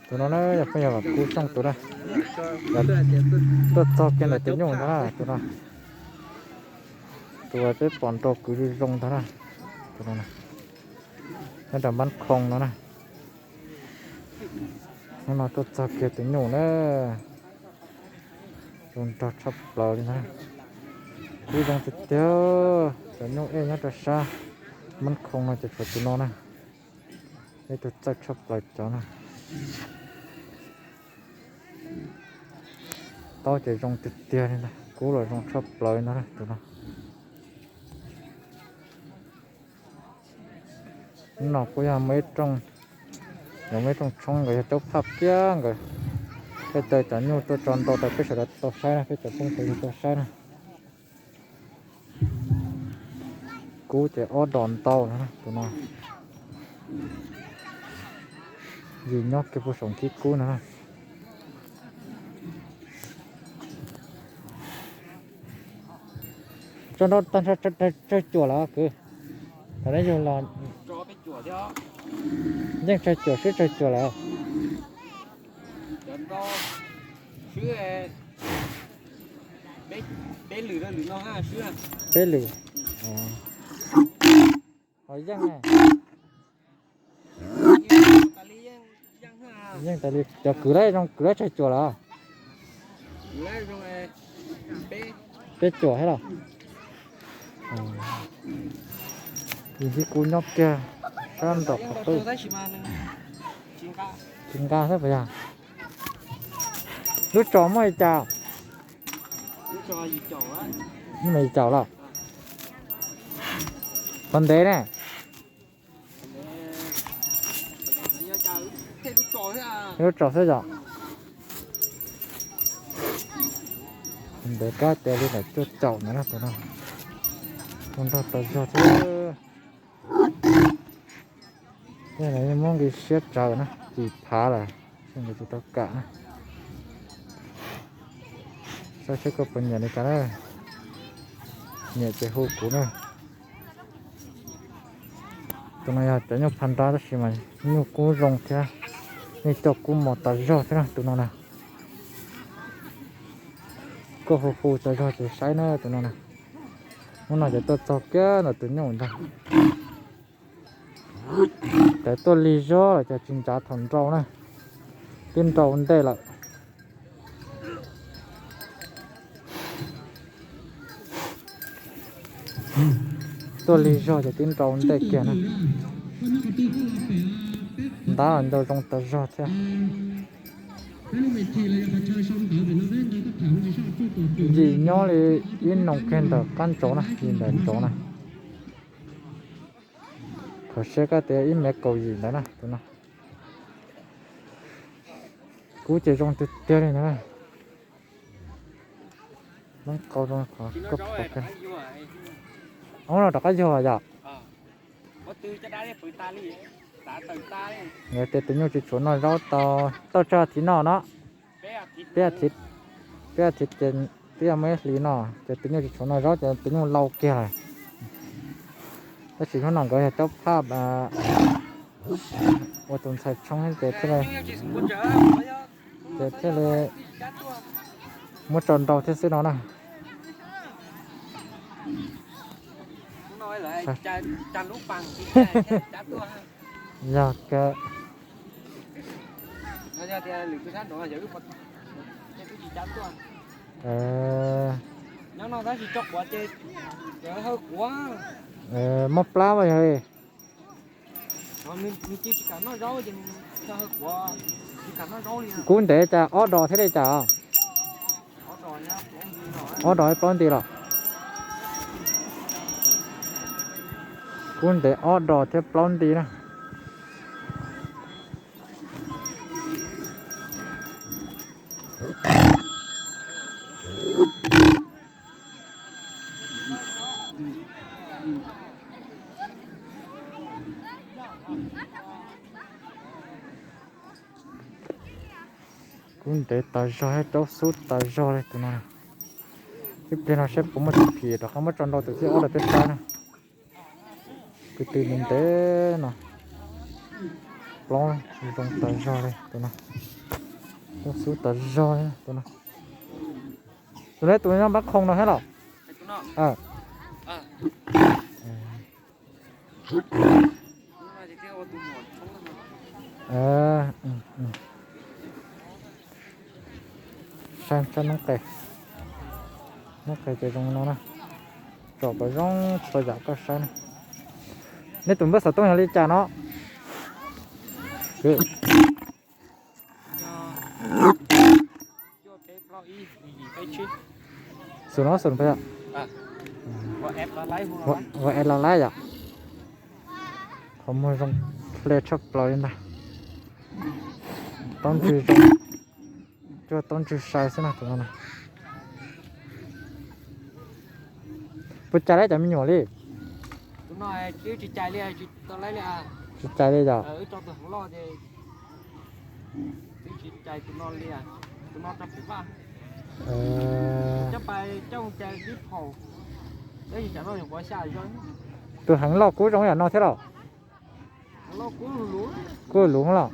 Tus no na yog phooj ywg Vam Kub Xyooj tus na, tuaj txog kiag ntawm tus nyuj ntag na tus no. Tus uas peb pom nrog kwv zoo zoo ntag na, tus no nyob rau Npab Khoo no na. Hnub no tuaj txog kiag tus nyuj na, zoo nraug tshaj plaws li ntag. Kub zoo tiag tiag, cov nyuj ej nyob rau sab Npab Khoo no ces tshuav tus no na, ib tug txawj tshaj plaws cov na. Taub ces zoo tiag tiag li ntag, kub los zoo tshaj plaws li ntag tus no. Hnub no kuj yog muaj ib rooj, yog muaj ib rooj tshoob nkawd yog caub phaj kiag nkawd, peb caw cov nyuj tuaj tso nrau rau peb sawv daws tau saib na, peb cov phooj ywg tau saib na. Kub ces ob dos ntau no tus no. Yim nyob kiag puag saum nkhib kub no. Tso nrau tag nrho tsawg cuam lawm kwv? Thaum neb yug los yeej tsawg cuam swb tsawg cuam lawm? Peb lwm. Ho yeej, yeej tas li. Cov kwv lawv zoo kwv lawv tsawg cuam lawm? Peb cuam thiab los? Yim nkhib kub nyob kiag sab nraum qhov twg? Tsis nqa xwb puas yog? Lub tsos muaj li cas? Muaj yim caum los? Qhov ntev ne? Lub tsos xwb yom? Ntev kab tias li ntawm cuaj caum ntawd na tus no. Tus nrog tas zog thiab. Tej no yeej muab nqi siab tsawv na, cim phav lawm, seb nkawd tsis tau kam na. Saib seb koj puas nyiam li cas na. Nyiam ces hu kuv na. Tus no yog cov nyuj pha nrab tab sis mas nyuj kub zoo thiab, yeej coj kub mos tas zog thiab na tus no na. Koj hu hu tas zog ces saib na tus no na. Hnub no ces tuaj txog kiag ntawm tus nyuj ntag. Cov tuaj lig zog lawm ces tsis ncav thaum nrau na, twb nrau ntej lawm. Tuaj lig zog ces twb nrau ntej kiag na. Ntab los ntau zoo tas zog thiab. Yim nyob li ib noo kiag ntawm qab ntsaud na, yim ntawm ntsaud na. Kho siab kab tias ib mev kaum yim ntawd na tus no. Kub ces zoo tiag tiag li ntag. Lub qau zoo qhov koj pom kiag. Ob no rov qab yog yom? Nkawd tias tus nyuj tsis tshuav noj zaub tau, tau tsawg thiv no no? Peb thiv, peb thiv ces twb yog muaj ib hlis no ces tus nyuj tsis tshuav noj zaub ces tus nyuj lau kiag lawm. Tab sis hnub no nkawd yog caub phaj ua tus ntxhais tshoob ces thiaj li, ces thiaj li muab tso nrau thiab xwb no na. Yog kawg. Muab plab mas yog li. Kub ntev cas ob dos thiab li cas? Ob dos thiab plaub nti los? Kub ntev ob dos thiab plaub nti na. Kub ntev tas zog thiab caub xub tas zog li tus no. Ib pliag no saib puas muaj tus phim rov qab muab tso nrau tus thib ob rau peb saib na. Kwv tw ntev ntev no. Plaub zoo tas zog li tus no. Coj xub tas zog li tus no. Tus no tus nyob npab qhoo no thiab los? Saib noob qes, noob qes ces zoo no na. Tsom kom zoo txhua yam koj saib na. Neb tus npawb xov tooj yog li cas no? Xus no xus no. Ua es los laib yom. Qhov muag zoo hle tshaj plaws li ntag. Taub ntswg zoo, cuaj taub ntswg sai xwb no tus no. Puas cais lawv cov me nyuam li? Tsis cais li yom. Tus heev loj kub zoo yam no thiab los? Kub luv los?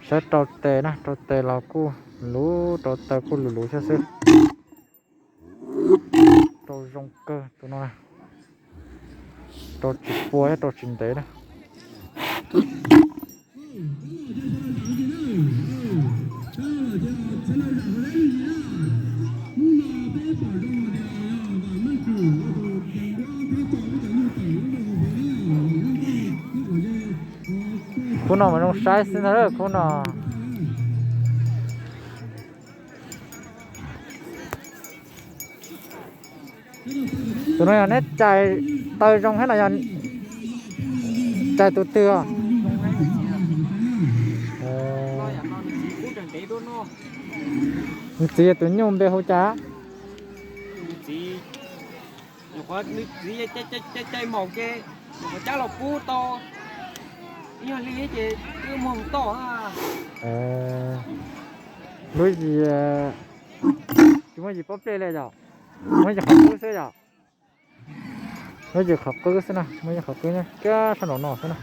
Saib rau tes na, rau tes los kuj luv, rau taw kuj luv luv thiab xwb. Rau zoo kawg tus no na. Rau tsis pua thiab rau tsis ntev na. Khub no mas zoo saib xwb ntag khub no. Tus no yog neb cais taw zoo thiab no yog cais tus twg? Nws txiv yog tus nyuj npe hu cas? Lub yim, tsis muaj yim pob pleg li yom? Muaj yim qhov qwb xwb yom? Muaj yim qhov qwb xwb na, muaj yim qhov qwb nyob kiag sab nraum no xwb na.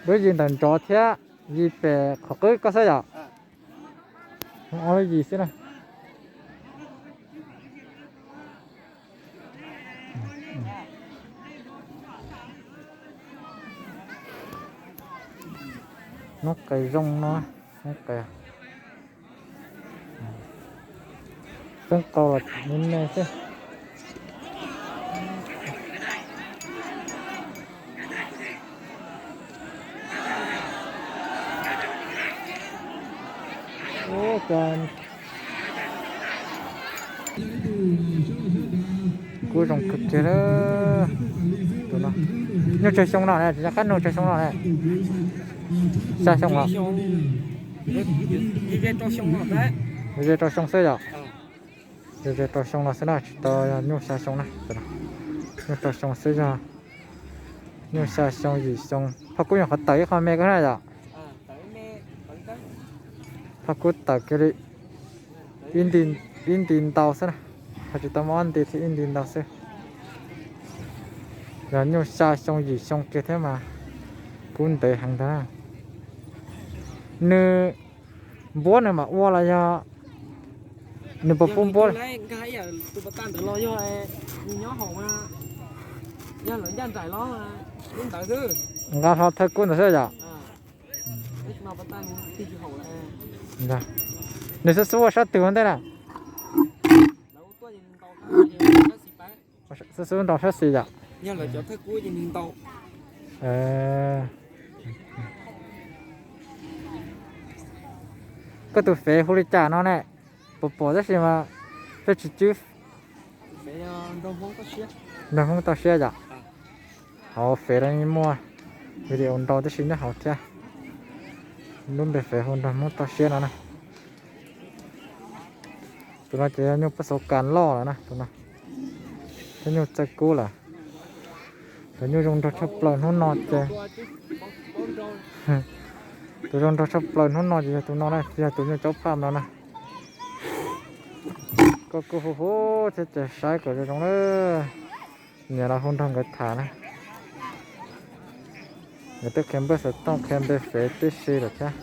Lub yim ntawm nrov thiab yim pem qhov qwb koj xwb yom? Muaj ob lub yim xwb na. Noob qes zoo no, noob qes. Peb qau los me me xwb. Kub zoo kawg kiag li. Tus no nyuj tsawg xyoo no ne, tsis nco qab nug tsawg xyoo no ne. Xya xyoo los? Ze rau xyoo xwb yom? Ze ze rau xyoo no xwb na, tsis tau yog nyuj xya xyoo na. Nyuj rau xyoo xwb yog nyuj xya xyoo yim xyoo. Phaj kub nyuam qhuav tawm ib qho me kawg na yom? Phaj kub tawm kiag li ib nti ntau xwb na, ho tsis tau muaj ob nti thiab, ib nti ntau xwb. Yog nyuj xya xyoo yim xyoo kiag thiab mas kub ntev heev ntag. Nws npuab nws mam ua los yog nws puas pub npuab? Nqa hlo thawj kub ntawd xwb yom? Nws xub xub ua sab twg ua ntej na? Xub xub nrau sab xis yom? Koj tus fev hu li cas no ne? Puas pom tab sis mas peb tsis cwb. Nraug Hmoob Toj Siab yom? Hauv fev no muaj video nrau tib si nyob hauv thiab. Lub npe fev hu Nraug Hmoob Toj Siab no na. Tus no ces yog nyuj paj xauv kas loj lawm na, tus no thiab nyuj txawj kub lawm. Tus nyuj zoo nraug tshaj plaws hnub no ces, tus zoo nraug tshaj plaws hnub no ces yog tus no na, yog tus nyuj caub phaj no na. Koj kuj hu hu thiab ces saib kom zoo zoo na. Nyiam los hu nrog nkawd tham na. Nkawd twb qhia npawb xov tooj qhia npe fev tib si lawm thiab.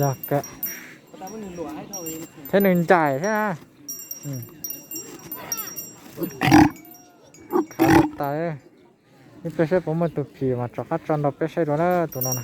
Yog, thiab nws ncaim thiab na. Khav tas. Ib pliag saib puas muaj tus phim mas rov qab tso nrog peb saib dua na tus no na.